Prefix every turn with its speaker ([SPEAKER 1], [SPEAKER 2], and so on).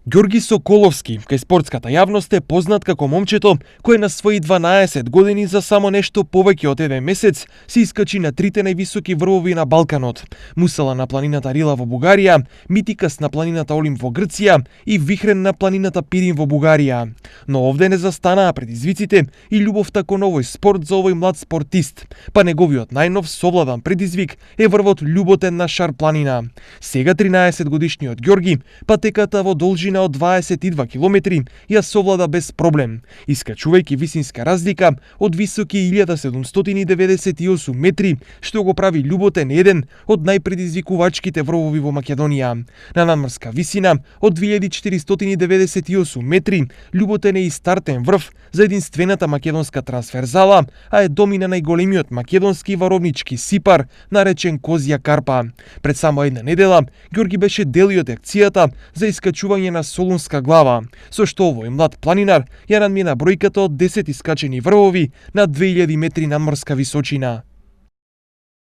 [SPEAKER 1] Ѓорги Соколовски, кај спортската јавност е познат како момчето кој на своји 12 години за само нешто повеќе од еден месец се искачи на трите највисоки врвови на Балканот: Мусала на планината Рила во Бугарија, Митикас на планината Олимп во Грција и Вихрен на планината Пирин во Бугарија. Но овде не застанаа предизвиците и љубовта кон овој спорт за овој млад спортист, па неговиот најнов совладан предизвик е врвот Љуботен на Шар планина. Сега 13 годишниот Ѓорги патеката во должина од 22 километри ја совлада без проблем, искачувајќи висинска разлика од високи 1798 метри, што го прави Љуботен еден од најпредизвикувачките врвови во Македонија. На надморска висина од 2498 метри, Љуботен е и стартен врв за единствената македонска трансферзала, а е домина најголемиот македонски варовнички сипар, наречен Козја Карпа. Пред само една недела, Ѓорги беше дел и од акцијата за искачување на Солунска глава, со што овој млад планинар ја надмина бројката од 10 искачени врвови на 2000 метри надморска височина.